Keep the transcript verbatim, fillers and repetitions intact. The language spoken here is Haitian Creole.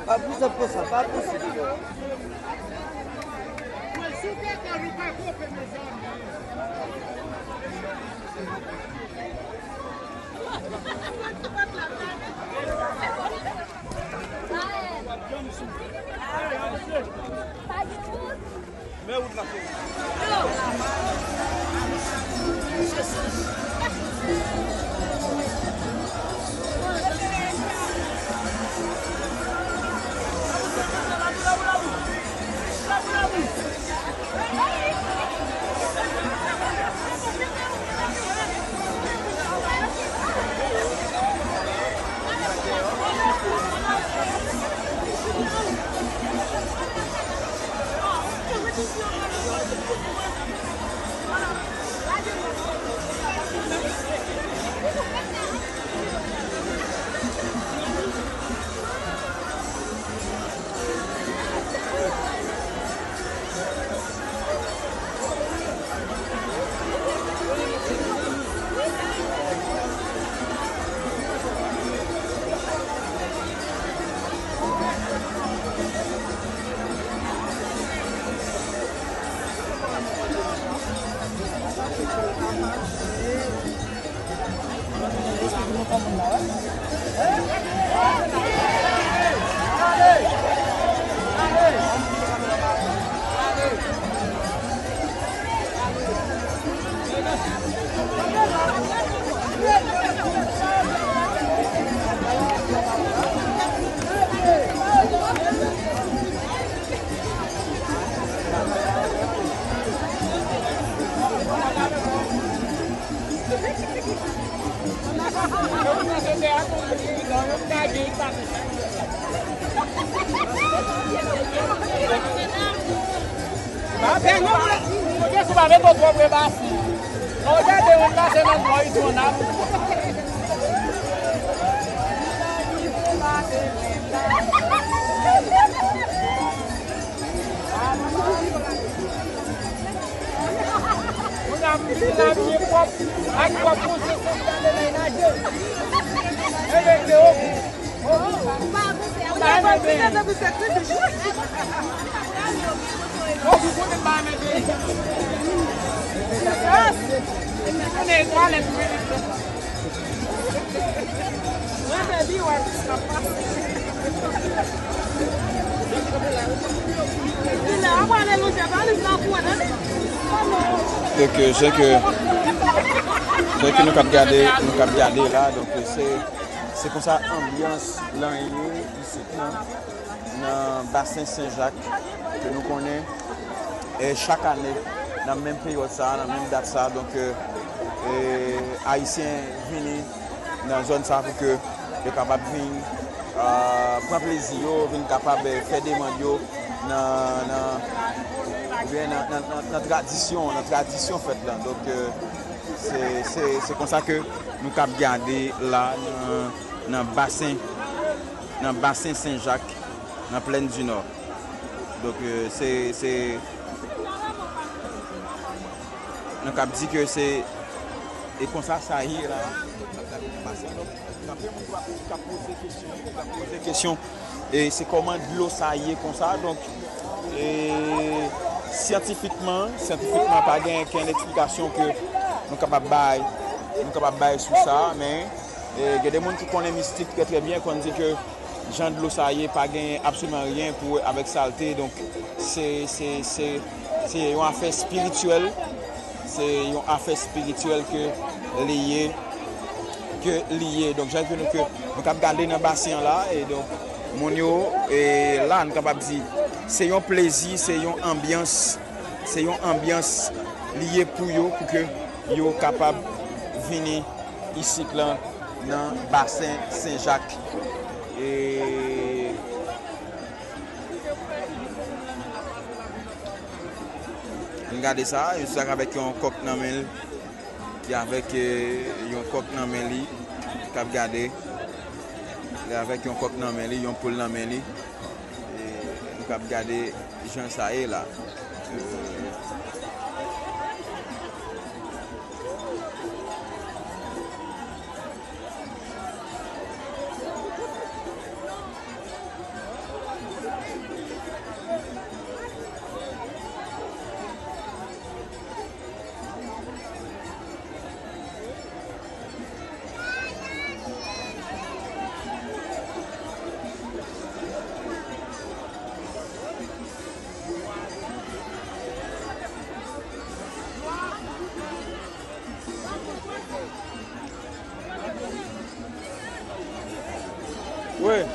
Pa pouse konsa, pa pouse. Men wout la, cheri. Ape nou, mwen te sou pa mete w twò pre basen. Mwen gade yon basen nan bò itonab. Moun ap vin la byen pwòp, ak pwòp konsyans, gade lè l naje. E regle w. Ou pa avanse, ou pa avanse, ou pa avanse. Ou konnen m pa renmen benyen. Ou konnen twalèt mwen. Donk, euh, jan ke, jan ke nou k ap gade, nou k ap gade la, donk, euh, se, se konsa anbyans lan ye isit nan, nan basen Sen Jak, ke nou konnen, e chak ane, nan menm peryòd sa, nan menm dat sa, donk, e, e, Ayisyen vini nan zòn sa pou ke yo kapab vin, e, pran plezi yo, vin kapab, e, fè demann yo nan, nan, oubyen nan, nan, nan, nan tradisyon, nan tradisyon fèt lan. Donk, e, se, se, se konsa ke nou k ap gade la nan, nan basen, nan basen Sen Jak, nan Plèn di Nò. Donk, e, se, se, nou kab di ke se, e konsa sa ye la. Gen moun k ap, k ap poze kesyon, k ap poze kesyon, e se kòman dlo sa ye konsa. Donk, e syantifikman, syantifikman, pa gen okenn eksplikasyon ke nou kapab bay, nou kapab bay sou sa, men, e gen de moun ki konnen mistik trè, trè byen, konn di ke jan dlo sa ye pa gen absoliman ryen pou wè avèk salte. Donk, se, se, se, se yon afè espirityèl. Se yon afè espirityèl ke li ye, ke li ye. Donk, jan ke nou, ke nou kab gade nan basen an la, e donk, moun yo, e la, nou kapab di, se yon plezi, se yon anbyans, se yon anbyans li ye pou yo, pou ke yo kapab vini isit lan, nan basen Sen Jak. E ann gade sa, yon ti sak avèk yon kòk nan men l, ki avèk, e, yon kòk nan men li, k ap gade. Li avèk yon kòk nan men li, yon poul nan men li. E nou k ap gade jan sa ye la. E, Wi.